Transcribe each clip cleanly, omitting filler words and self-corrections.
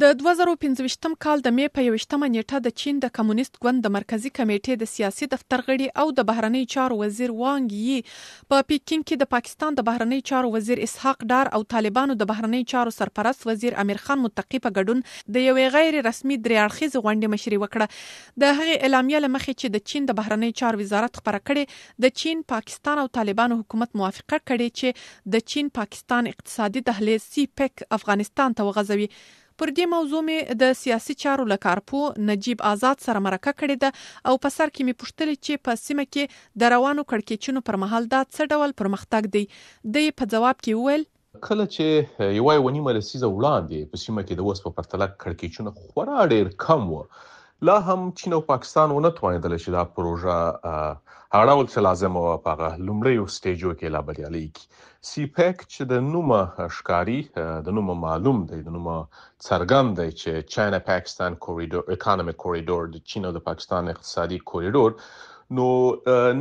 د 2025 کال د مې په 21 مه نېټه د چین د کمونیست ګوند د مرکزي کمېټې د سیاسي دفتر غړي او د بهرنیو چارو وزیر وانګ یي په پیکینګ کې د پاکستان د بهرنیو چارو وزیر اسحاق ډار او طالبانو د بهرنیو چارو سرپرست وزیر امیر خان متقي په ګډون د یوې غیر رسمي درې اړخیزې غونډې مشري وکړه. د هغې اعلامیه له مخې چې د چین د بهرنیو چارو وزارت خپره کړې، د چین، پاکستان او طالبانو حکومت موافقه کړې چې د چین پاکستان اقتصادي دهلیز، سي پیک، افغانستان ته وغځوي. پر دې موضوع مې د سیاسي چارو له کارپوه نجیب ازاد سره مرکه کړې ده او په سر کې مې پوښتلی چې په سیمه کې د روانو کړکېچونو پر مهال دا څه ډول پرمختګ دی؟ ده یې په ځواب کې وویل. کله چې یوه یوه نیمه لسیزه وړاندې په سیمه کې د اوس په پرتله کړکېچونه خورا ډېر کم وو، لا هم چین او پاکستان ونه توانېدل چې دا پروژه هغه ډول چې لازمه وه په هغه لومړیو سټیجو کې لا بریالۍ کړي. سي پیک چې د نومه ښکاري، د نومه معلوم دی، د نومه څرګند دی چې چاینا پاکستان کوریډور، اکانومیک کوریډور، د چین او د پاکستان اقتصادي کوریډور، نو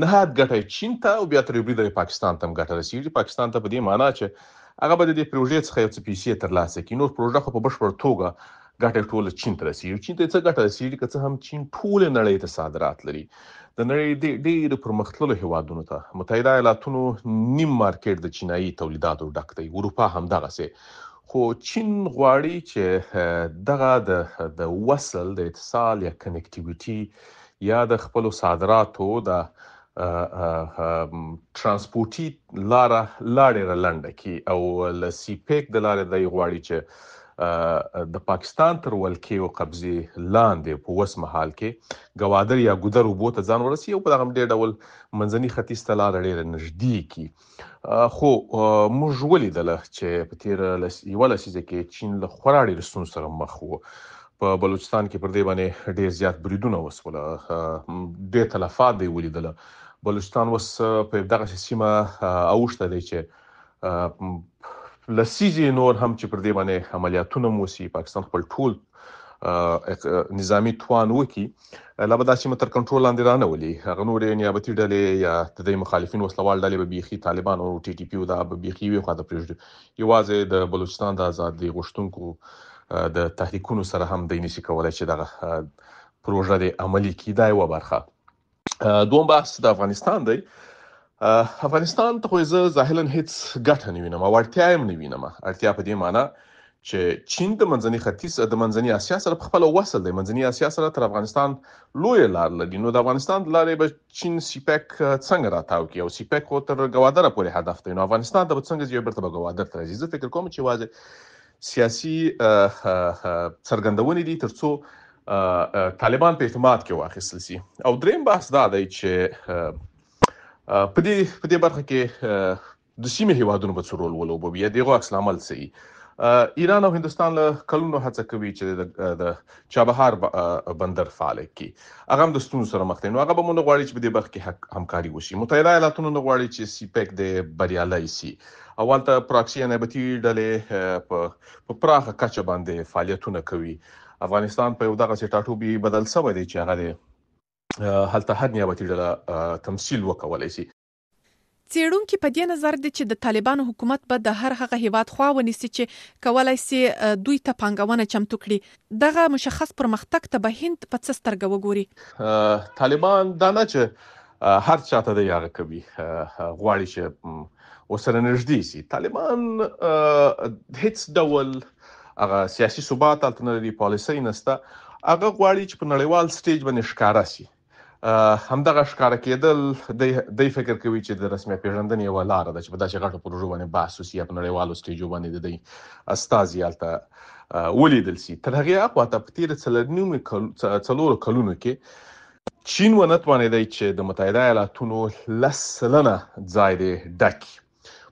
نهایت ګټه چین ته او بیا تر یو بریده پاکستان ته هم ګټه رسیږي. پاکستان ته په دې معنا چې هغه به د دې پروژې څخه یو څه پیسې ترلاسه کړي، نور پروژه خو په بشپړ توګه ګټه ټوله چین ته رسیږي. چین ته څه ګټه رسیږي؟ که څه هم چین ټوله نړۍ ته صادرات لري، د نړۍ ډېرو پرمختللو هیوادونو ته، متحده ایالاتونو نیم مارکیټ د چینایي تولیداتو ډک دی، اروپا هم دغسې، خو چین غواړي چې دغه د وصل، د اتصال یا کنکټیویټي یا د خپلو صادراتو د ترانسپورتي لاره لا ډېره لنډه کړي او له سی پیک د لارې دی غواړي چې د پاکستان تر ولکې او قبضې لاندې په اوس مهال کې ګوادر یا ګودر اوبو ته ځان ورسي او په دغه ډېر ډول منځني ختیځ ته لاره ډېره نږدې کړي. خو موږ ولیدله چې په تېره یوه لسیزه کې چین له خورا ډېرو ستونزو سره مخ و. په بلوچستان کې پر دې باندې ډېر زیات بریدونه وسول، ډېر تلفات دی ولیدله. بلوچستان اوس په دغسې سیمه اوښتی دی چې لسیزې نور هم چې پر دې باندې عملیاتونه هم وسي، پاکستان خپل ټول نظامی توان وکي، لا به دا سیمه تر کنټرول لاندې رانه ولي. هغه نورې نیابتي ډلې یا د دې مخالفین وسلوال ډلې به بیخي طالبان او ټي ټي پي او دا به بیخي یوې خواته پرېږدي، یوازې د بلوچستان د ازادي غوښتونکو د تحریکونو سره هم دی نشي کولای چې دغه پروژه دې عملي کړي. دا یوه برخه. دوم بحث د افغانستان دی. افغانستان ته خو زه ظاهرا هیڅ ګټه نه وینم او اړتیا هم نه وینم. اړتیا په دې معنی چې چین د منځني ختیځ، د منځني اسیا سره په خپله وصل دی، منځني اسیا سره تر افغانستان لویه لار لري، نو د افغانستان د لارې به چین سی پیک څنګه راتاو کړي؟ او سی پیک خو تر ګوادره پورې هدف دی، نو افغانستان ته به څنګه ځي او بیرته به ګوادر ته راځي؟ زه فکر کوم چې یوازې سیاسي څرګندونې دي ترڅو طالبان په اعتماد کې واخیستل شي. او دریم بحث دا دی چې په دې برخه کې د سیمې هیوادونو به څه رول ولوبوي یا د هغو عکس العمل څه وي. ایران او هندوستان له کلونو هڅه کوي چې د چابهار بندر فعال کړي، هغه هم د ستونزو سره مخ دی، نو هغه به مو نه غواړي چې په دې برخه کې همکاري وشي. متحده ایالاتونه نه غواړي چې سی پیک د بریالی شي او هلته پراکسي یا نیابتي ډلې په پراخه کچه باندې فعالیتونه کوي. افغانستان په یو دغسې ټاټوبي بدل شوی دی چې هغه دی هلته هر نیابتي ډله تمثیل وکولای شي. څېړونکي په دې نظر دي چې د طالبانو حکومت به د هر هغه هېواد خوا ونیسي چې کولای شي دوی ته پانګونه چمتو کړي. دغه مشخص پرمختګ ته به هند په څه سترګه وګوري؟ طالبان دا نه چې هر چاته دی هغه کوي، غواړي چې ورسره نږدې شي. طالبان هیڅ ډول هغه سیاسي ثبات هلته نه لري، پالیسۍ نشته. هغه غواړي چې په نړیوال سټیج باندې ښکاره شي. همدغه ښکاره کېدل دی فکر کوي چې د رسمیت پېژندنې یوه لاره ده چې په داسې غټو پروژو باندې بحث وشي یا په نړیوالو سټیجو باندې د دوی استازي هلته ولیدل شي. تر هغې اخوا ته په تېرو 4.5 کلونو کې چین ونه توانېدی چې د متحده ایالاتونو 10% ځای دې ډک کړي.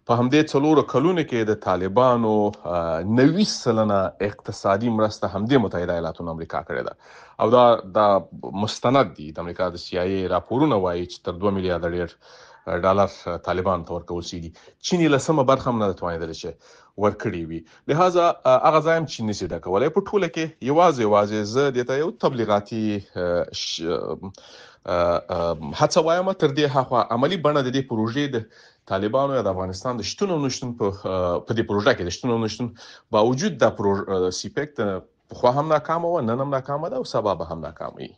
په همدې 4 کلونو کې د طالبانو 90% اقتصادي مرسته همدې متحده ایالاتونو امریکا کړې ده او دا مستند دي. د امریکا د سي آی ای راپورونه وایي چې تر 2 میلیارډ ډېر ډالر طالبانو ته ورکول شوي دي. چین یې لسمه برخه هم نه ده توانېدلې چې ورکړې وي، لهذا هغه ځای هم چین نشي ډکولی. په ټوله کې یوازې زه دې ته یو تبلیغاتي هڅه وایم. تر دې هاخوا عملي بڼه د دې پروژې د طالبانو یا د افغانستان د شتون او نشتون په دې پروژه کې د شتون او نشتون باوجود دا پروژه سی پیک د پخوا هم ناکامه وه، نن هم ناکامه ده او سبا به هم ناکامه وي.